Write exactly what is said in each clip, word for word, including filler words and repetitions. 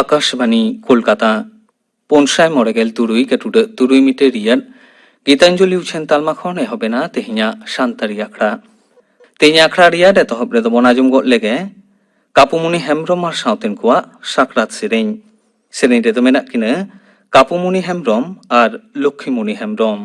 ᱟᱠᱟᱥᱵᱟᱱᱤ ᱠᱳᱞᱠᱟᱛᱟ, ᱯᱩᱱ ᱥᱟᱭ ᱢᱚᱬᱮ ᱜᱮᱞ ᱛᱩᱨᱩᱭ ᱜᱮᱴᱩᱰᱟᱹᱜ ᱛᱩᱨᱩᱭ ᱢᱤᱴᱟᱨ ᱨᱤᱭᱟᱫ ᱜᱤᱛᱟᱧᱡᱚᱞᱤ ᱩᱪᱷᱟᱹᱱ ᱛᱟᱞᱢᱟ ᱠᱷᱚᱱ ᱮᱦᱚᱵ ᱮᱱᱟ ᱛᱮᱦᱮᱧᱟᱜ ᱥᱟᱱᱛᱟᱲᱤ ᱟᱠᱷᱲᱟ᱾ ᱛᱮᱦᱮᱧ ᱟᱠᱷᱲᱟ ᱨᱤᱭᱟᱫ ᱮᱛᱚᱦᱚᱵ ᱨᱮᱫᱚ ᱵᱚᱱ ᱟᱸᱡᱚᱢ ᱜᱚᱫ ᱞᱮᱜᱮ ᱠᱟᱯᱩᱢᱩᱱᱤ ᱦᱮᱢᱵᱽᱨᱚᱢ ᱟᱨ ᱥᱟᱶᱛᱮᱱ ᱠᱚᱣᱟᱜ ᱥᱟᱠᱨᱟᱛ ᱥᱮᱨᱮᱧ᱾ ᱥᱮᱨᱮᱧ ᱨᱮᱫᱚ ᱢᱮᱱᱟᱜ ᱠᱤᱱᱟ ᱠᱟᱯᱩᱢᱩᱱᱤ ᱦᱮᱢᱵᱽᱨᱚᱢ ᱟᱨ ᱞᱚᱠᱠᱷᱤᱢᱩᱱᱤ ᱦᱮᱢᱵᱽᱨᱚᱢ᱾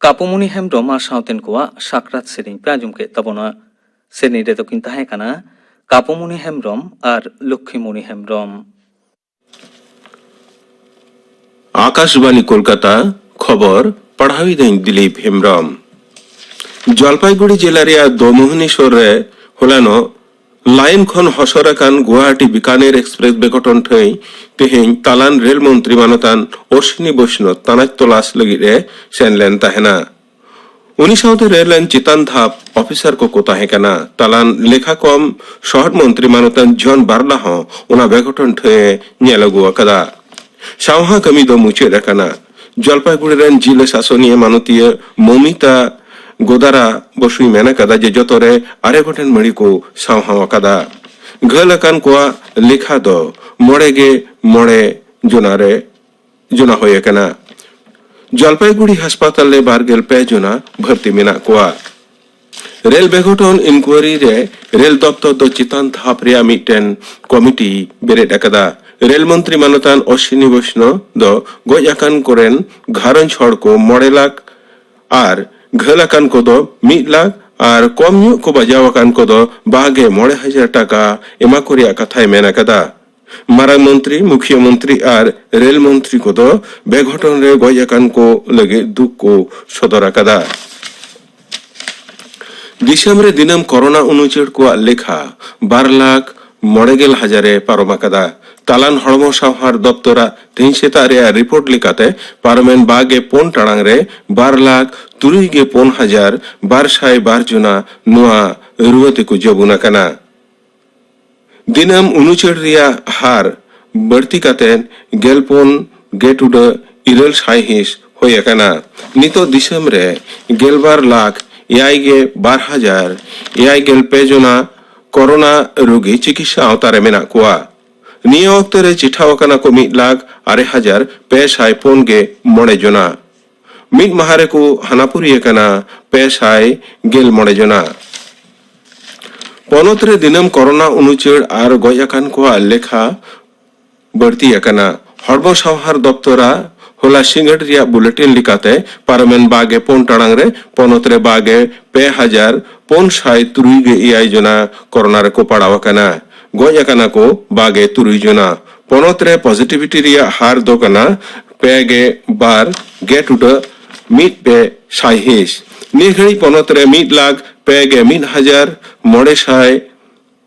ᱠᱟᱯᱩᱢᱩᱱᱤ ᱦᱮᱢᱵᱽᱨᱚᱢ ᱟᱨ ᱥᱟᱶᱛᱮᱱ ᱠᱚᱣᱟᱜ ᱥᱟᱠᱨᱟᱛ ᱥᱮᱨᱮᱧ ᱯᱮ ᱟᱸᱡᱚᱢ ᱠᱮᱫ ᱛᱟᱵᱚᱱᱟ᱾ ᱥᱮᱨᱮᱧ ᱨᱮᱫᱚ ᱠᱤᱱ ᱛᱟᱦᱮᱸ ᱠᱟᱱᱟ ᱠᱟᱯᱩᱢᱩᱱᱤ ᱦᱮᱢᱵᱽᱨᱚᱢ ᱟᱨ ᱞᱚᱠᱠᱷᱤᱢᱩᱱᱤ ᱦᱮᱢᱵᱽᱨᱚᱢ᱾ ᱟᱠᱟᱥᱵᱟᱱᱤ ᱠᱳᱞᱠᱟᱛᱟ, ᱠᱷᱚᱵᱚᱨ ᱯᱟᱲᱦᱟᱣᱤᱫᱟᱹᱧ ᱫᱤᱞᱤᱯ ᱦᱮᱢᱵᱽᱨᱚᱢ᱾ ᱡᱚᱞᱯᱟᱭᱜᱩᱲᱤ ᱡᱮᱞᱟ ᱨᱮᱭᱟᱜ ᱫᱚᱢᱚᱦᱤᱱᱤ ᱥᱩᱨ ᱨᱮ ᱦᱚᱞᱟᱱᱚᱜ ᱞᱟᱭᱤᱱ ᱠᱷᱚᱱ ᱦᱚᱥᱚᱨ ᱟᱠᱟᱱ ᱜᱩᱣᱟᱦᱟᱴᱤ ᱵᱤᱠᱟᱱᱮᱨ ᱮᱠᱥᱯᱨᱮᱥ ᱵᱮᱜᱷᱚᱴᱚᱱ ᱴᱷᱟᱹᱭ ᱛᱮᱦᱮᱧ ᱛᱟᱞᱟᱱ ᱨᱮᱞ ᱢᱚᱱᱛᱨᱤ ᱢᱟᱱᱚᱛᱟᱱ ᱚᱥᱣᱤᱱᱤ ᱵᱳᱭᱥᱱᱚᱵᱽ ᱛᱟᱱᱟᱪ ᱛᱚᱞᱟᱥ ᱞᱟᱹᱜᱤᱫ ᱮ ᱥᱮᱱ ᱞᱮᱱ ᱛᱟᱦᱮᱱᱟ᱾ ᱩᱱᱤ ᱥᱟᱶᱛᱮ ᱨᱮᱞ ᱨᱮᱱ ᱪᱮᱛᱟᱱ ᱫᱷᱟᱯ ᱚᱯᱷᱤᱥᱟᱨ ᱠᱚᱠᱚ ᱛᱟᱦᱮᱸ ᱠᱟᱱᱟ᱾ ᱛᱟᱞᱟᱱ ᱞᱮᱠᱷᱟ ᱠᱚᱢ ᱥᱚᱦᱚᱫ ᱢᱚᱱᱛᱨᱤ ᱢᱟᱱᱚᱛᱟᱱ ᱡᱚᱱ ᱵᱟᱨᱞᱟ ᱦᱚᱸ ᱚᱱᱟ ᱵᱮᱜᱷᱚᱴᱚᱱ ᱴᱷᱟᱹᱭ ᱮ ᱧᱮᱞ ᱟᱹᱜᱩ ᱟᱠᱟᱫᱟ᱾ ᱥᱟᱶᱦᱟ ᱠᱟᱹᱢᱤ ᱫᱚ ᱢᱩᱪᱟᱹᱫ ᱟᱠᱟᱱᱟ᱾ ᱡᱚᱞᱯᱟᱭᱜᱩᱲᱤ ᱨᱮᱱ ᱡᱤᱞᱟᱹ ᱥᱟᱥᱚᱱᱤᱭᱟᱹ ᱢᱟᱱᱚᱛᱤᱭᱟᱹ ᱢᱚᱢᱤᱛᱟ ᱜᱳᱫᱟᱨᱟ ᱵᱚᱥᱩᱭ ᱢᱮᱱ ᱟᱠᱟᱫᱟ ᱡᱮ ᱡᱚᱛᱚ ᱨᱮ ᱟᱨᱮ ᱜᱚᱴᱮᱱ ᱢᱟᱹᱲᱤ ᱠᱚ ᱥᱟᱶᱦᱟ ᱟᱠᱟᱫᱟ᱾ ᱜᱷᱟᱹᱞ ᱟᱠᱟᱱ ᱠᱚᱣᱟᱜ ᱞᱮᱠᱷᱟ ᱫᱚ ᱢᱚᱬᱮ ᱜᱮ ᱢᱚᱬᱮ ᱡᱚᱱᱟ ᱨᱮ ᱡᱚᱱᱟ ᱦᱩᱭ ᱟᱠᱟᱱᱟ᱾ ᱡᱚᱞᱯᱟᱭᱜᱩᱲᱤ ᱦᱟᱥᱯᱟᱛᱟᱞ ᱨᱮ ᱵᱟᱨ ᱜᱮᱞ ᱯᱮ ᱡᱚᱱᱟ ᱵᱷᱚᱨᱛᱤ ᱢᱮᱱᱟᱜ ᱠᱚᱣᱟ᱾ ᱨᱮᱞ ᱵᱮᱜᱷᱚᱴᱚᱱ ᱤᱱᱠᱩᱭᱟᱨᱤ ᱨᱮ ᱨᱮᱞ ᱫᱚᱯᱛᱚᱨ ᱫᱚ ᱪᱮᱛᱟᱱ ᱫᱷᱟᱯ ᱨᱮᱭᱟᱜ ᱢᱤᱫᱴᱮᱱ ᱠᱚᱢᱤᱴᱤ ᱵᱮᱨᱮᱫ ᱟᱠᱟᱫᱟ᱾ ᱨᱮᱞ ᱢᱚᱱᱛᱨᱤ ᱢᱟᱱᱚᱛᱟᱱ ᱚᱥᱣᱤᱱᱤ ᱵᱳᱭᱥᱱᱚᱵᱽ ᱫᱚ ᱜᱚᱡ ᱟᱠᱟᱱ ᱠᱚᱨᱮᱱ ᱜᱷᱟᱨᱚᱸᱡᱽ ᱦᱚᱲ ᱠᱚ ᱢᱚᱬᱮ ᱞᱟᱠᱷ ᱟᱨ ᱜᱷᱟᱹᱞ ᱟᱠᱟᱱ ᱠᱚᱫᱚ ᱢᱤᱫ ᱞᱟᱠᱷ ᱟᱨ ᱠᱚᱢ ᱧᱚᱜ ᱠᱚ ᱵᱟᱡᱟᱣ ᱟᱠᱟᱱ ᱠᱚᱫᱚ ᱵᱟᱜᱮ ᱢᱚᱬᱮ ᱦᱟᱡᱟᱨ ᱴᱟᱠᱟ ᱮᱢᱟ ᱠᱚ ᱨᱮᱭᱟᱜ ᱠᱟᱛᱷᱟᱭ ᱢᱮᱱ ᱟᱠᱟᱫᱟ᱾ ᱢᱟᱨᱟᱝ ᱢᱚᱱᱛᱨᱤ, ᱢᱩᱠᱷᱭᱟᱹ ᱢᱚᱱᱛᱨᱤ ᱟᱨ ᱨᱮᱞ ᱢᱚᱱᱛᱨᱤ ᱠᱚᱫᱚ ᱵᱮᱜᱷᱚᱴᱚᱱ ᱨᱮ ᱜᱚᱡ ᱟᱠᱟᱱ ᱠᱚ ᱞᱟᱹᱜᱤᱫ ᱫᱩᱠ ᱠᱚ ᱥᱚᱫᱚᱨ ᱟᱠᱟᱫᱟ᱾ ᱫᱤᱥᱚᱢ ᱨᱮ ᱫᱤᱱᱟᱹᱢ ᱠᱚᱨᱳᱱᱟ ᱩᱱᱩᱪᱟᱹᱲ ᱠᱚᱣᱟᱜ ᱞᱮᱠᱷᱟ ᱵᱟᱨ ᱞᱟᱠᱷ ᱢᱚᱬᱮ ᱜᱮᱞ ᱦᱟᱡᱟᱨ ᱮ ᱯᱟᱨᱚᱢ ᱟᱠᱟᱫᱟ᱾ ᱛᱟᱞᱟᱱ ᱦᱚᱲᱢᱚ ᱥᱟᱶᱦᱟᱨ ᱫᱚᱯᱛᱚᱨᱟᱜ ᱛᱮᱦᱮᱧ ᱥᱮᱛᱟᱜ ᱨᱮᱭᱟᱜ ᱨᱤᱯᱳᱨᱴ ᱞᱮᱠᱟᱛᱮ ᱯᱟᱨᱚᱢᱮᱱ ᱵᱟᱜᱮ ᱯᱩᱱ ᱴᱟᱲᱟᱝ ᱨᱮ ᱵᱟᱨ ᱞᱟᱠᱷ ᱛᱩᱨᱩᱭ ᱜᱮ ᱯᱩᱱ ᱦᱟᱡᱟᱨ ᱵᱟᱨ ᱥᱟᱭ ᱵᱟᱨ ᱡᱚᱱᱟ ᱱᱚᱣᱟ ᱨᱩᱣᱟᱹ ᱛᱮᱠᱚ ᱡᱟᱹᱵᱩᱱ ᱟᱠᱟᱱᱟ᱾ ᱫᱤᱱᱟᱹᱢ ᱩᱱᱩᱪᱟᱹᱲ ᱨᱮᱭᱟᱜ ᱦᱟᱨ ᱵᱟᱹᱲᱛᱤ ᱠᱟᱛᱮ ᱜᱮᱞ ᱯᱩᱱ ᱜᱮ ᱴᱩᱰᱟᱹᱜ ᱤᱨᱟᱹᱞ ᱥᱟᱭ ᱦᱤᱸᱥ ᱦᱩᱭ ᱟᱠᱟᱱᱟ᱾ ᱱᱤᱛᱚᱜ ᱫᱤᱥᱚᱢ ᱨᱮ ᱜᱮᱞᱵᱟᱨ ᱞᱟᱠᱷ ᱮᱭᱟᱭ ᱜᱮ ᱵᱟᱨ ᱦᱟᱡᱟᱨ ᱮᱭᱟᱭ ᱜᱮᱞ ᱯᱮ ᱡᱚᱱᱟ ᱠᱚᱨᱳᱱᱟ ᱨᱳᱜᱤ ᱪᱤᱠᱤᱛᱥᱟ ᱟᱣᱛᱟ ᱨᱮ ᱢᱮᱱᱟᱜ ᱠᱚᱣᱟ᱾ ᱱᱤᱭᱟᱹ ᱚᱠᱛᱮ ᱨᱮ ᱪᱤᱴᱷᱟᱹᱣ ᱟᱠᱟᱱᱟ ᱠᱚ ᱢᱤᱫ ᱞᱟᱠᱷ ᱟᱨᱮ ᱦᱟᱡᱟᱨ ᱯᱮ ᱥᱟᱭ ᱯᱩᱱ ᱜᱮ ᱢᱚᱬᱮ ᱡᱚᱱᱟ᱾ ᱢᱤᱫ ᱢᱟᱦᱟ ᱨᱮᱠᱚ ᱦᱟᱱᱟᱯᱩᱨᱤ ᱟᱠᱟᱱᱟ ᱯᱮ ᱥᱟᱭ ᱜᱮᱞ ᱢᱚᱬᱮ ᱡᱚᱱᱟ᱾ ᱯᱚᱱᱚᱛ ᱨᱮ ᱫᱤᱱᱟᱹᱢ ᱠᱚᱨᱳᱱᱟ ᱩᱱᱩᱪᱟᱹᱲ ᱟᱨ ᱜᱚᱡ ᱟᱠᱟᱱ ᱠᱚᱣᱟᱜ ᱞᱮᱠᱷᱟ ᱵᱟᱹᱲᱛᱤ ᱟᱠᱟᱱᱟ᱾ ᱦᱚᱲᱢᱚ ᱥᱟᱶᱦᱟᱨ ᱫᱚᱯᱛᱚᱨᱟᱜ ᱦᱚᱞᱟ ᱥᱤᱸᱜᱟᱹᱲ ᱨᱮᱭᱟᱜ ᱵᱩᱞᱮᱴᱤᱱ ᱞᱮᱠᱟᱛᱮ, ᱯᱟᱨᱚᱢᱮᱱ ᱵᱟᱜᱮ ᱯᱩᱱ ᱴᱟᱲᱟᱝ ᱨᱮ ᱯᱚᱱᱚᱛ ᱨᱮ ᱵᱟᱜᱮ ᱯᱮ ᱦᱟᱡᱟᱨ ᱯᱩᱱ ᱥᱟᱭ ᱛᱩᱨᱩᱭ ᱜᱮ ᱮᱭᱟᱭ ᱡᱚᱱᱟ ᱠᱳᱨᱳᱱᱟ ᱨᱮᱠᱚ ᱯᱟᱲᱟᱣ ᱟᱠᱟᱱᱟ᱾ ᱜᱚᱡ ᱟᱠᱟᱱᱟ ᱠᱚ ᱵᱟᱜᱮ ᱛᱩᱨᱩᱭ ᱡᱚᱱᱟ᱾ ᱯᱚᱱᱚᱛ ᱨᱮ ᱯᱚᱡᱤᱴᱤᱵᱷᱤᱴᱤ ᱨᱮᱭᱟᱜ ᱦᱟᱨ ᱫᱚ ᱠᱟᱱᱟ ᱯᱮ ᱜᱮ ᱵᱟᱨ ᱜᱮ ᱴᱩᱰᱟᱹᱜ ᱢᱤᱫ ᱯᱮ ᱥᱟᱭᱦᱤᱸᱥ᱾ ᱱᱤᱭᱟᱹ ᱜᱷᱟᱹᱲᱤᱡ ᱯᱚᱱᱚᱛ ᱨᱮ ᱢᱤᱫ ᱞᱟᱠᱷ ᱯᱮ ᱜᱮ ᱢᱤᱫ ᱦᱟᱡᱟᱨ ᱢᱚᱬᱮ ᱥᱟᱭ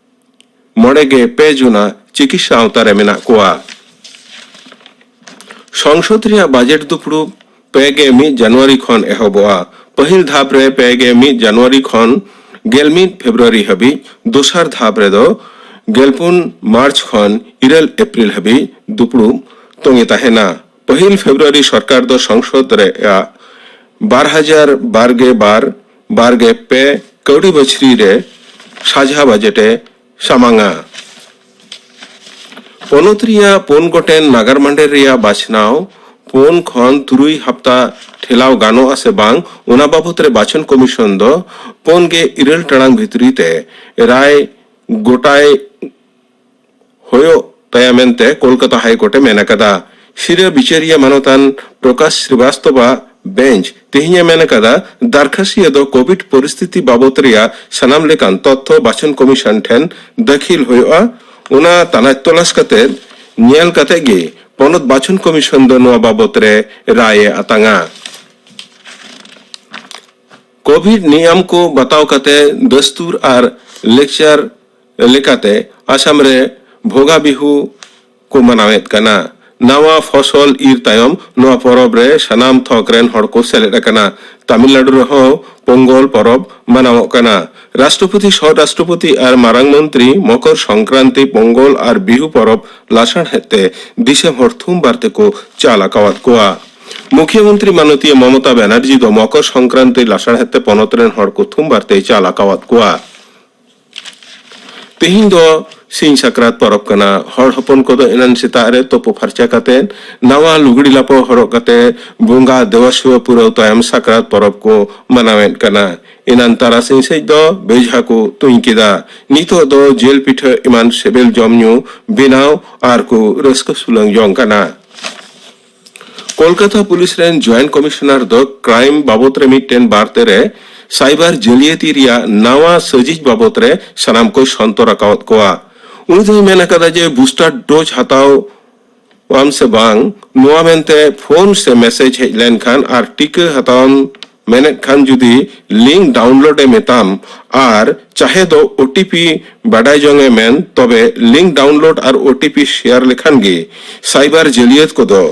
ᱢᱚᱬᱮ ᱜᱮ ᱯᱮ ᱡᱚᱱᱟ ᱪᱤᱠᱤᱛᱥᱟ ᱟᱣᱛᱟ ᱨᱮ ᱢᱮᱱᱟᱜ ᱠᱚᱣᱟ᱾ ᱥᱚᱝᱥᱚᱫ ᱨᱮᱭᱟᱜ ᱵᱟᱡᱮᱴ ᱫᱩᱯᱲᱩᱵ ᱯᱮ ᱜᱮ ᱢᱤᱫ ᱡᱟᱱᱩᱣᱟᱨᱤ ᱠᱷᱚᱱ ᱮᱦᱚᱵᱚᱜᱼᱟ᱾ ᱯᱟᱹᱦᱤᱞ ᱫᱷᱟᱯ ᱨᱮ ᱯᱮ ᱜᱮ ᱢᱤᱫ ᱡᱟᱱᱩᱣᱟᱨᱤ ᱠᱷᱚᱱ ᱜᱮᱞ ᱢᱤᱫ ᱯᱷᱮᱵᱨᱩᱣᱟᱨᱤ ᱦᱟᱹᱵᱤᱡ, ᱫᱚᱥᱟᱨ ᱫᱷᱟᱯ ᱨᱮᱫᱚ ᱜᱮᱞ ᱯᱩᱱ ᱢᱟᱨᱪ ᱠᱷᱚᱱ ᱤᱨᱟᱹᱞ ᱮᱯᱨᱤᱞ ᱦᱟᱹᱵᱤᱡ ᱫᱩᱯᱲᱩᱵ ᱛᱚᱸᱜᱮ ᱛᱟᱦᱮᱱᱟ᱾ ᱯᱟᱹᱦᱤᱞ ᱯᱷᱮᱵᱨᱩᱣᱟᱨᱤ ᱥᱚᱨᱠᱟᱨ ᱫᱚ ᱥᱚᱝᱥᱚᱫ ᱨᱮᱭᱟᱜ ᱵᱟᱨ ᱦᱟᱡᱟᱨ ᱵᱟᱨ ᱜᱮ ᱵᱟᱨ ᱵᱟᱨ ᱜᱮ ᱯᱮ ᱠᱟᱹᱣᱰᱤ ᱵᱟᱹᱪᱷᱨᱤ ᱨᱮ ᱥᱟᱡᱷᱟ ᱵᱟᱡᱮᱴ ᱮ ᱥᱟᱢᱟᱝᱟ᱾ ᱯᱚᱱᱚᱛ ᱨᱮᱭᱟᱜ ᱯᱩᱱ ᱜᱚᱴᱮᱱ ᱱᱟᱜᱟᱨ ᱢᱟᱸᱰᱮᱨ ᱨᱮᱭᱟᱜ ᱵᱟᱪᱷᱱᱟᱣ ᱯᱩᱱ ᱠᱷᱚᱱ ᱛᱩᱨᱩᱭ ᱦᱟᱯᱛᱟ ᱴᱷᱮᱞᱟᱣ ᱜᱟᱱᱚᱜᱼᱟ ᱥᱮ ᱵᱟᱝ, ᱚᱱᱟ ᱵᱟᱵᱚᱛ ᱨᱮ ᱵᱟᱪᱷᱚᱱ ᱠᱚᱢᱤᱥᱚᱱ ᱫᱚ ᱯᱩᱱ ᱜᱮ ᱤᱨᱟᱹᱞ ᱴᱟᱲᱟᱝ ᱵᱷᱤᱛᱨᱤ ᱛᱮ ᱨᱟᱭ ᱜᱚᱴᱟᱭ ᱦᱩᱭᱩᱜ ᱛᱟᱭᱟ ᱢᱮᱱᱛᱮ ᱠᱳᱞᱠᱟᱛᱟ ᱦᱟᱭᱠᱳᱨᱴ ᱮ ᱢᱮᱱ ᱟᱠᱟᱫᱟ᱾ ᱥᱤᱨᱟᱹ ᱵᱤᱪᱟᱹᱨᱤᱭᱟᱹ ᱢᱟᱱᱚᱛᱟᱱ ᱯᱨᱚᱠᱟᱥ ᱥᱨᱤᱵᱟᱥᱛᱚᱵ ᱟᱜ ᱵᱮᱧᱪ ᱛᱮᱦᱮᱧ ᱮ ᱢᱮᱱ ᱟᱠᱟᱫᱟ, ᱫᱟᱨᱠᱷᱟᱥᱤᱭᱟᱹ ᱫᱚ ᱠᱳᱵᱷᱤᱰ ᱯᱚᱨᱤᱥᱛᱷᱤᱛᱤ ᱵᱟᱵᱚᱛ ᱨᱮᱭᱟᱜ ᱥᱟᱱᱟᱢ ᱞᱮᱠᱟᱱ ᱛᱚᱛᱛᱷᱚ ᱵᱟᱪᱷᱚᱱ ᱠᱚᱢᱤᱥᱚᱱ ᱴᱷᱮᱱ ᱫᱟᱹᱠᱷᱤᱞ ᱦᱩᱭᱩᱜᱼᱟ᱾ ᱚᱱᱟ ᱛᱟᱱᱟᱪ ᱛᱚᱞᱟᱥ ᱠᱟᱛᱮ, ᱧᱮᱞ ᱠᱟᱛᱮ ᱜᱮ ᱯᱚᱱᱚᱛ ᱵᱟᱪᱷᱚᱱ ᱠᱚᱢᱤᱥᱚᱱ ᱫᱚ ᱱᱚᱣᱟ ᱵᱟᱵᱚᱛ ᱨᱮ ᱨᱟᱭ ᱮ ᱟᱛᱟᱝᱟ᱾ ᱠᱳᱵᱷᱤᱰ ᱱᱤᱭᱟᱢ ᱠᱚ ᱵᱟᱛᱟᱣ ᱠᱟᱛᱮ ᱫᱟᱥᱛᱩᱨ ᱟᱨ ᱞᱮᱠᱪᱟᱨ ᱞᱮᱠᱟᱛᱮ ᱟᱥᱟᱢ ᱨᱮ ᱵᱷᱳᱜᱟ ᱵᱤᱦᱩ ᱠᱚ ᱢᱟᱱᱟᱣᱮᱫ ᱠᱟᱱᱟ᱾ ᱱᱟᱣᱟ ᱯᱷᱚᱥᱚᱞ ᱤᱨ ᱛᱟᱭᱚᱢ ᱱᱚᱣᱟ ᱯᱚᱨᱚᱵᱽ ᱨᱮ ᱥᱟᱱᱟᱢ ᱛᱷᱚᱠ ᱨᱮᱱ ᱦᱚᱲ ᱠᱚ ᱥᱮᱞᱮᱫ ᱟᱠᱟᱱᱟ᱾ ᱛᱟᱢᱤᱞᱱᱟᱰᱩ ᱨᱮᱦᱚᱸ ᱯᱚᱝᱜᱚᱞ ᱯᱚᱨᱚᱵᱽ ᱢᱟᱱᱟᱣᱚᱜ ᱠᱟᱱᱟ᱾ ᱨᱟᱥᱴᱨᱚᱯᱚᱛᱤ, ᱥᱚᱦ ᱨᱟᱥᱴᱨᱚᱯᱚᱛᱤ ᱟᱨ ᱢᱟᱨᱟᱝ ᱢᱚᱱᱛᱨᱤ ᱢᱚᱠᱚᱨ ᱥᱚᱝᱠᱨᱟᱱᱛᱤ, ᱯᱚᱝᱜᱚᱞ ᱟᱨ ᱵᱤᱦᱩ ᱯᱚᱨᱚᱵᱽ ᱞᱟᱥᱟᱲᱦᱮᱫ ᱛᱮ ᱫᱤᱥᱚᱢ ᱦᱚᱲ ᱛᱷᱩᱢ ᱵᱟᱨᱛᱮ ᱠᱚ ᱪᱟᱞ ᱟᱠᱟᱣᱟᱫ ᱠᱚᱣᱟ᱾ ᱢᱩᱠᱷᱭᱟᱹ ᱢᱚᱱᱛᱨᱤ ᱢᱟᱱᱚᱛᱤᱭᱟᱹ ᱢᱚᱢᱚᱛᱟ ᱵᱟᱱᱟᱨᱡᱤ ᱫᱚ ᱢᱚᱠᱚᱨ ᱥᱚᱝᱠᱨᱟᱱᱛᱤ ᱞᱟᱥᱟᱲᱦᱮᱫ ᱛᱮ ᱯᱚᱱᱚᱛ ᱨᱮᱱ ᱦᱚᱲ ᱠᱚ ᱛᱷᱩᱢ ᱵᱟᱨᱛᱮᱭ ᱪᱟᱞ ᱟᱠᱟᱣᱟᱫ ᱠᱚᱣᱟ᱾ ᱛᱮᱦᱮᱧ ᱫᱚ ᱥᱤᱧ ᱥᱟᱠᱨᱟᱛ ᱯᱚᱨᱚᱵᱽ ᱠᱟᱱᱟ᱾ ᱦᱚᱲ ᱦᱚᱯᱚᱱ ᱠᱚᱫᱚ ᱮᱱᱟᱱ ᱥᱮᱛᱟᱜ ᱨᱮ ᱛᱳᱯᱳ ᱯᱷᱟᱨᱪᱟ ᱠᱟᱛᱮ, ᱱᱟᱣᱟ ᱞᱩᱜᱽᱲᱤ ᱞᱟᱯᱚ ᱦᱚᱨᱚᱜ ᱠᱟᱛᱮ, ᱵᱚᱸᱜᱟ ᱫᱮᱵᱟ ᱥᱮᱵᱟ ᱯᱩᱨᱟᱹᱣ ᱛᱟᱭᱚᱢ ᱥᱟᱠᱨᱟᱛ ᱯᱚᱨᱚᱵᱽ ᱠᱚ ᱢᱟᱱᱟᱣᱮᱫ ᱠᱟᱱᱟ᱾ ᱮᱱᱟᱱ ᱛᱟᱨᱟᱥᱤᱧ ᱥᱮᱡ ᱫᱚ ᱵᱮᱡᱷᱟ ᱠᱚ ᱛᱩᱧ ᱠᱮᱫᱟ᱾ ᱱᱤᱛᱚᱜ ᱫᱚ ᱡᱤᱞ ᱯᱤᱴᱷᱟᱹ ᱮᱢᱟᱱ ᱥᱤᱵᱤᱞ ᱡᱚᱢ ᱧᱩ ᱵᱮᱱᱟᱣ ᱟᱨ ᱠᱚ ᱨᱟᱹᱥᱠᱟᱹ ᱥᱩᱞᱟᱹᱝ ᱡᱚᱝ ᱠᱟᱱᱟ᱾ ᱠᱳᱞᱠᱟᱛᱟ ᱯᱩᱞᱤᱥ ᱨᱮᱱ ᱡᱚᱭᱮᱱᱴ ᱠᱚᱢᱤᱥᱚᱱᱟᱨ ᱫᱚ ᱠᱨᱟᱭᱤᱢ ᱵᱟᱵᱚᱛ ᱨᱮ ᱢᱤᱫᱴᱮᱱ ᱵᱟᱨᱛᱮ ᱨᱮ ᱥᱟᱭᱵᱟᱨ ᱡᱟᱹᱞᱤᱭᱟᱹᱛᱤ ᱨᱮᱭᱟᱜ ᱱᱟᱣᱟ ᱥᱟᱹᱡᱤᱡ ᱵᱟᱵᱚᱛ ᱨᱮ ᱥᱟᱱᱟᱢ ᱠᱚᱭ ᱥᱚᱱᱛᱚᱨ ᱟᱠᱟᱣᱟᱫ ᱠᱚᱣᱟ᱾ ᱩᱱᱤ ᱫᱚᱭ ᱢᱮᱱ ᱟᱠᱟᱫᱟ ᱡᱮ ᱵᱩᱥᱴᱟᱨ ᱰᱳᱡᱽ ᱦᱟᱛᱟᱣ ᱟᱢ ᱥᱮ ᱵᱟᱝ, ᱱᱚᱣᱟ ᱢᱮᱱᱛᱮ ᱯᱷᱳᱱ ᱥᱮ ᱢᱮᱥᱮᱡᱽ ᱦᱮᱡ ᱞᱮᱱᱠᱷᱟᱱ ᱟᱨ ᱴᱤᱠᱟᱹ ᱦᱟᱛᱟᱣ ᱟᱢ ᱢᱮᱱᱮᱫ ᱠᱷᱟᱱ ᱡᱩᱫᱤ ᱞᱤᱝᱠ ᱰᱟᱣᱩᱱᱞᱳᱰ ᱮ ᱢᱮᱛᱟᱢ ᱟᱨ ᱪᱟᱦᱮ ᱫᱚ ᱳ ᱴᱤ ᱯᱤ ᱵᱟᱰᱟᱭ ᱡᱚᱝ ᱮ ᱢᱮᱱ, ᱛᱚᱵᱮ ᱞᱤᱝᱠ ᱰᱟᱣᱩᱱᱞᱳᱰ ᱟᱨ ᱳ ᱴᱤ ᱯᱤ ᱥᱮᱭᱟᱨ ᱞᱮᱠᱷᱟᱱ ᱜᱮ ᱥᱟᱭᱵᱟᱨ ᱡᱟᱹᱞᱤᱭᱟᱹᱛ ᱠᱚᱫᱚ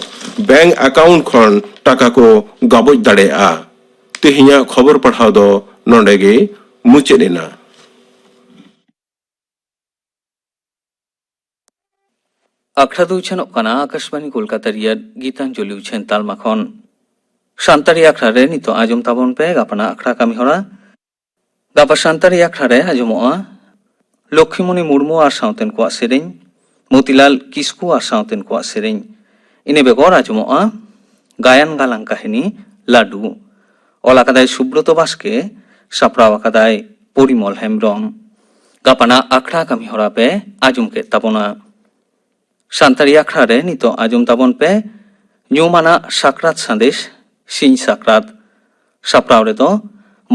ᱵᱮᱝᱠ ᱟᱠᱟᱣᱩᱱᱴ ᱠᱷᱚᱱ ᱴᱟᱠᱟ ᱠᱚ ᱜᱟᱵᱚᱡ ᱫᱟᱲᱮᱭᱟᱜᱼᱟ᱾ ᱛᱮᱦᱮᱧᱟᱜ ᱠᱷᱚᱵᱚᱨ ᱯᱟᱲᱦᱟᱣ ᱫᱚ ᱱᱚᱰᱮ ᱜᱮ ᱢᱩᱪᱟᱹᱫ ᱮᱱᱟ᱾ ᱟᱠᱷᱲᱟ ᱫᱚ ᱩᱪᱷᱟᱹᱱᱚᱜ ᱠᱟᱱᱟ ᱟᱠᱟᱥᱵᱟᱬᱤ ᱠᱳᱞᱠᱟᱛᱟ ᱨᱮᱭᱟᱜ ᱜᱤᱛᱟᱧᱡᱚᱞᱤ ᱩᱪᱷᱟᱹᱱ ᱛᱟᱞᱢᱟ ᱠᱷᱚᱱ᱾ ᱥᱟᱱᱛᱟᱲᱤ ᱟᱠᱷᱲᱟ ᱨᱮ ᱱᱤᱛᱚᱜ ᱟᱸᱡᱚᱢ ᱛᱟᱵᱚᱱ ᱯᱮ ᱜᱟᱯᱟᱱᱟᱜ ᱟᱠᱷᱲᱟ ᱠᱟᱹᱢᱤ ᱦᱚᱨᱟ᱾ ᱜᱟᱯᱟ ᱥᱟᱱᱛᱟᱲᱤ ᱟᱠᱷᱲᱟ ᱨᱮ ᱟᱸᱡᱚᱢᱚᱜᱼᱟ ᱞᱚᱠᱠᱷᱤᱢᱚᱱᱤ ᱢᱩᱨᱢᱩ ᱟᱨ ᱥᱟᱶᱛᱮᱱ ᱠᱚᱣᱟᱜ ᱥᱮᱨᱮᱧ, ᱢᱚᱛᱤᱞᱟᱞ ᱠᱤᱥᱠᱩ ᱟᱨ ᱥᱟᱶᱛᱮᱱ ᱠᱚᱣᱟᱜ ᱥᱮᱨᱮᱧ᱾ ᱤᱱᱟᱹ ᱵᱮᱜᱚᱨ ᱟᱸᱡᱚᱢᱚᱜᱼᱟ ᱜᱟᱭᱟᱱ ᱜᱟᱞᱟᱝ ᱠᱟᱹᱦᱱᱤ ᱞᱟᱹᱰᱩ᱾ ᱚᱞ ᱟᱠᱟᱫᱟᱭ ᱥᱩᱵᱨᱚᱛᱚ ᱵᱟᱥᱠᱮ, ᱥᱟᱯᱲᱟᱣ ᱟᱠᱟᱫᱟᱭ ᱯᱚᱨᱤᱢᱚᱞ ᱦᱮᱢᱵᱨᱚᱢ᱾ ᱜᱟᱯᱟᱱᱟᱜ ᱟᱠᱷᱲᱟ ᱠᱟᱹᱢᱤ ᱦᱚᱨᱟ ᱯᱮ ᱟᱸᱡᱚᱢ ᱠᱮᱫ ᱛᱟᱵᱚᱱᱟ᱾ ᱥᱟᱱᱛᱟᱲᱤ ᱟᱠᱷᱲᱟ ᱨᱮ ᱱᱤᱛᱚᱜ ᱟᱸᱡᱚᱢ ᱛᱟᱵᱚᱱ ᱯᱮ ᱧᱩᱢᱟᱱᱟᱜ ᱥᱟᱠᱨᱟᱛ ᱥᱟᱸᱫᱮᱥ, ᱥᱤᱧ ᱥᱟᱠᱨᱟᱛ᱾ ᱥᱟᱯᱲᱟᱣ ᱨᱮᱫᱚ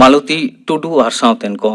ᱢᱟᱞᱚᱛᱤ ᱴᱩᱰᱩ ᱟᱨ ᱥᱟᱶᱛᱮᱱ ᱠᱚ᱾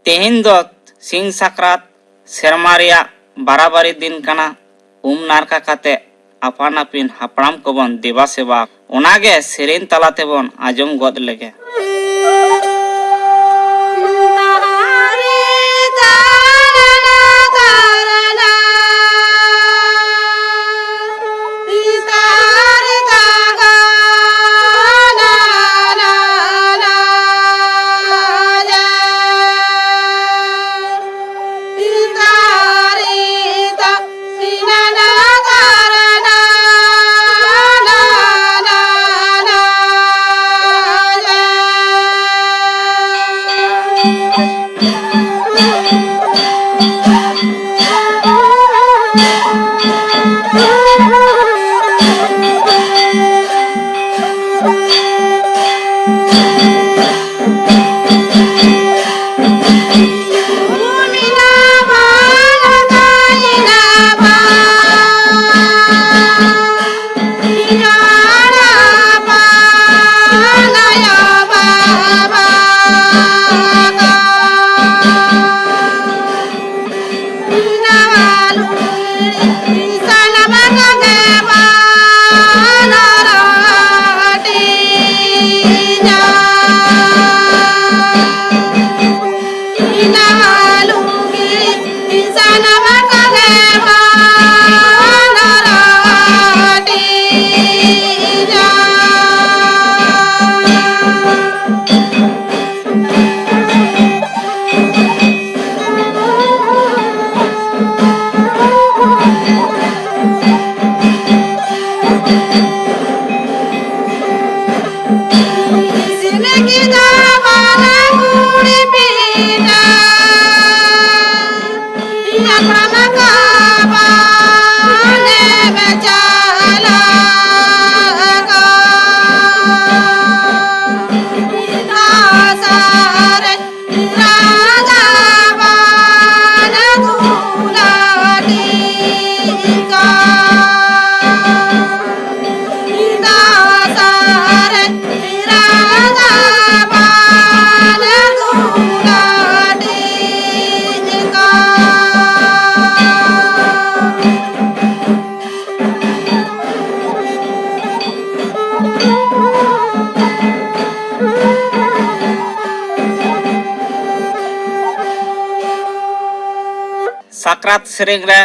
ᱛᱮᱦᱮᱧ ᱫᱚ ᱥᱤᱧ ᱥᱟᱠᱨᱟᱛ, ᱥᱮᱨᱢᱟ ᱨᱮᱭᱟᱜ ᱵᱟᱨᱟᱵᱟᱨᱤ ᱫᱤᱱ ᱠᱟᱱᱟ᱾ ᱩᱢ ᱱᱟᱲᱠᱟ ᱠᱟᱛᱮ ᱟᱯᱟᱱ ᱟᱹᱯᱤᱱ ᱦᱟᱯᱲᱟᱢ ᱠᱚᱵᱚᱱ ᱫᱮᱵᱟ ᱥᱮᱵᱟ, ᱚᱱᱟᱜᱮ ᱥᱮᱨᱮᱧ ᱛᱟᱞᱟ ᱛᱮᱵᱚᱱ ᱟᱸᱡᱚᱢ ᱜᱚᱫ ᱞᱮᱜᱮ᱾ ᱥᱟᱠᱨᱟᱛ ᱥᱮᱨᱮᱧ ᱨᱮ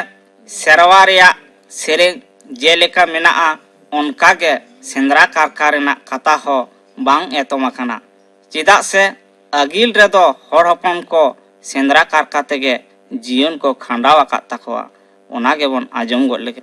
ᱥᱮᱨᱣᱟ ᱨᱮᱭᱟᱜ ᱥᱮᱨᱮᱧ ᱡᱮᱞᱮᱠᱟ ᱢᱮᱱᱟᱜᱼᱟ, ᱚᱱᱠᱟ ᱜᱮ ᱥᱮᱸᱫᱽᱨᱟ ᱠᱟᱨᱠᱟ ᱨᱮᱱᱟᱜ ᱠᱟᱛᱷᱟ ᱦᱚᱸ ᱵᱟᱝ ᱮᱛᱚᱢ ᱟᱠᱟᱱᱟ᱾ ᱪᱮᱫᱟᱜ ᱥᱮ ᱟᱹᱜᱤᱞ ᱨᱮᱫᱚ ᱦᱚᱲ ᱦᱚᱯᱚᱱ ᱠᱚ ᱥᱮᱸᱫᱽᱨᱟ ᱠᱟᱨᱠᱟ ᱛᱮᱜᱮ ᱡᱤᱭᱚᱱ ᱠᱚ ᱠᱷᱟᱸᱰᱟᱣ ᱟᱠᱟᱫ ᱛᱟᱠᱚᱣᱟ᱾ ᱚᱱᱟ ᱜᱮᱵᱚᱱ ᱟᱸᱡᱚᱢ ᱜᱚᱫ ᱞᱮᱜᱮ᱾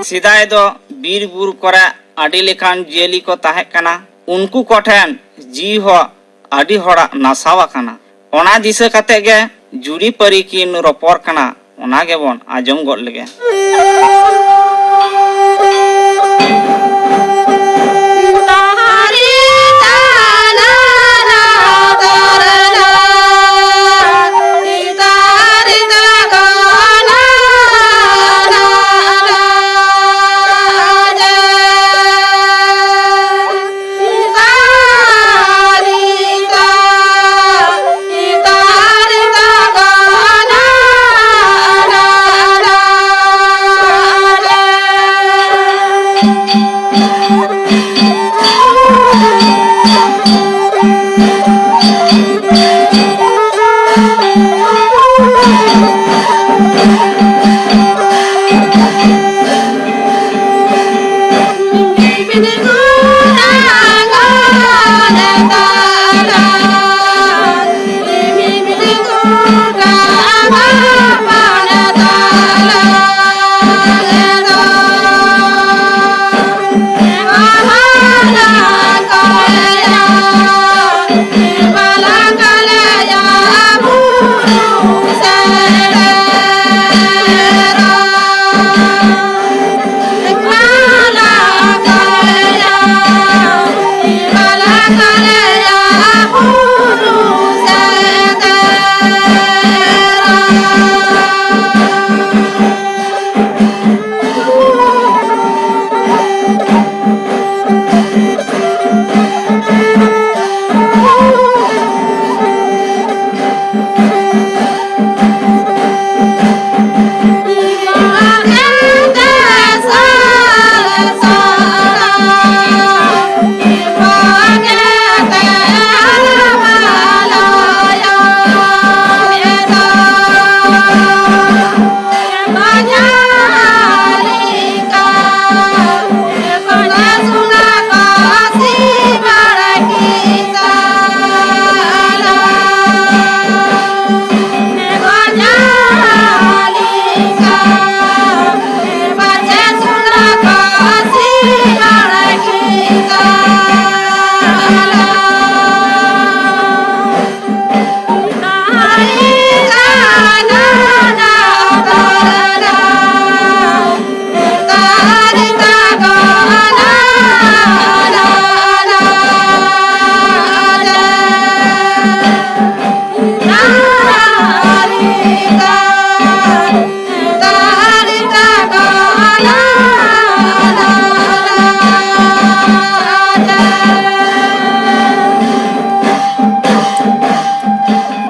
ᱥᱮᱫᱟᱭ ᱫᱚ ᱵᱤᱨ ᱵᱩᱨᱩ ᱠᱚᱨᱮ ᱟᱹᱰᱤ ᱞᱮᱠᱟᱱ ᱡᱤᱭᱟᱹᱞᱤ ᱠᱚ ᱛᱟᱦᱮᱸ ᱠᱟᱱᱟ᱾ ᱩᱱᱠᱩ ᱠᱚᱴᱷᱮᱱ ᱡᱤᱣᱤ ᱦᱚᱸ ᱟᱹᱰᱤ ᱦᱚᱲᱟᱜ ᱱᱟᱥᱟᱣ ᱟᱠᱟᱱᱟ᱾ ᱚᱱᱟ ᱫᱤᱥᱟᱹ ᱠᱟᱛᱮ ᱜᱮ ᱡᱩᱨᱤᱯᱟᱹᱨᱤ ᱠᱤᱱ ᱨᱚᱯᱚᱲ ᱠᱟᱱᱟ, ᱚᱱᱟ ᱜᱮᱵᱚᱱ ᱟᱸᱡᱚᱢ ᱜᱚᱫ ᱞᱮᱜᱮ᱾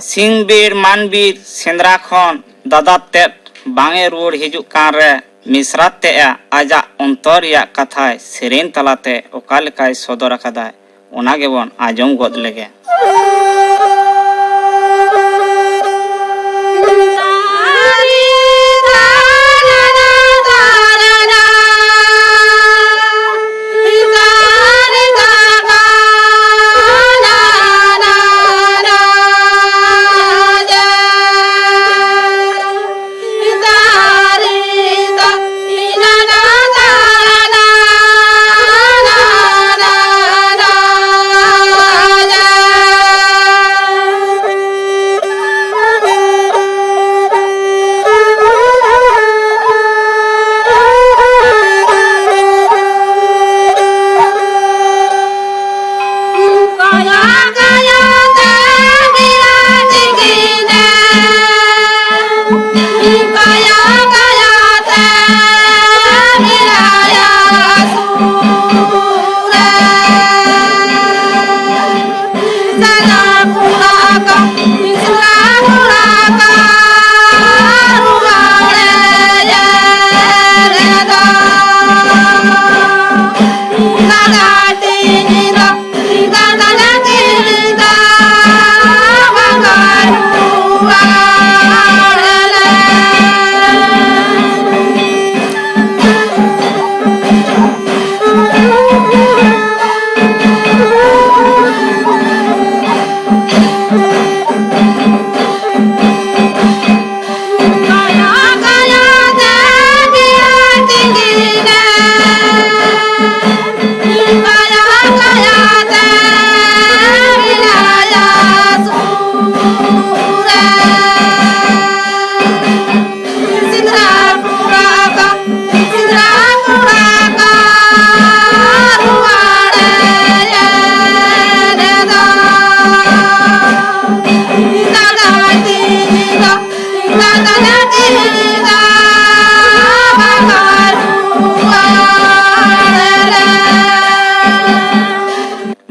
ᱥᱤᱧ ᱵᱤᱨ ᱢᱟᱱ ᱵᱤᱨ ᱥᱮᱸᱫᱽᱨᱟ ᱠᱷᱚᱱ ᱫᱟᱫᱟ ᱛᱮᱫ ᱵᱟᱝ ᱮ ᱨᱩᱣᱟᱹᱲ ᱦᱤᱡᱩᱜ ᱠᱟᱱ ᱨᱮ, ᱢᱤᱥᱨᱟ ᱛᱮᱫ ᱮ ᱟᱡᱟᱜ ᱚᱱᱛᱚᱨ ᱨᱮᱭᱟᱜ ᱠᱟᱛᱷᱟᱭ ᱥᱮᱨᱮᱧ ᱛᱟᱞᱟᱛᱮ ᱚᱠᱟ ᱞᱮᱠᱟᱭ ᱥᱚᱫᱚᱨ ᱟᱠᱟᱫᱟᱭ, ᱚᱱᱟ ᱜᱮᱵᱚᱱ ᱟᱸᱡᱚᱢ ᱜᱚᱫ ᱞᱮᱜᱮ᱾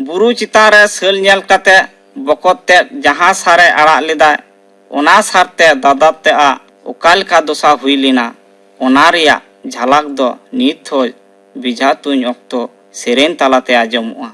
ᱵᱩᱨᱩ ᱪᱮᱛᱟᱱ ᱨᱮ ᱥᱟᱹᱞ ᱧᱮᱞ ᱠᱟᱛᱮ ᱵᱚᱠᱚᱛ ᱛᱮᱫ ᱡᱟᱦᱟᱸ ᱥᱟᱨᱮ ᱟᱲᱟᱜ ᱞᱮᱫᱟᱭ, ᱚᱱᱟ ᱥᱟᱨ ᱛᱮ ᱫᱟᱫᱟ ᱛᱮᱫ ᱟᱜ ᱚᱠᱟ ᱞᱮᱠᱟ ᱫᱚᱥᱟ ᱦᱩᱭ ᱞᱮᱱᱟ, ᱚᱱᱟ ᱨᱮᱭᱟᱜ ᱡᱷᱟᱞᱟᱠ ᱫᱚ ᱱᱤᱛ ᱦᱚᱸ ᱵᱮᱡᱷᱟ ᱛᱩᱧ ᱚᱠᱛᱚ ᱥᱮᱨᱮᱧ ᱛᱟᱞᱟᱛᱮ ᱟᱸᱡᱚᱢᱚᱜᱼᱟ᱾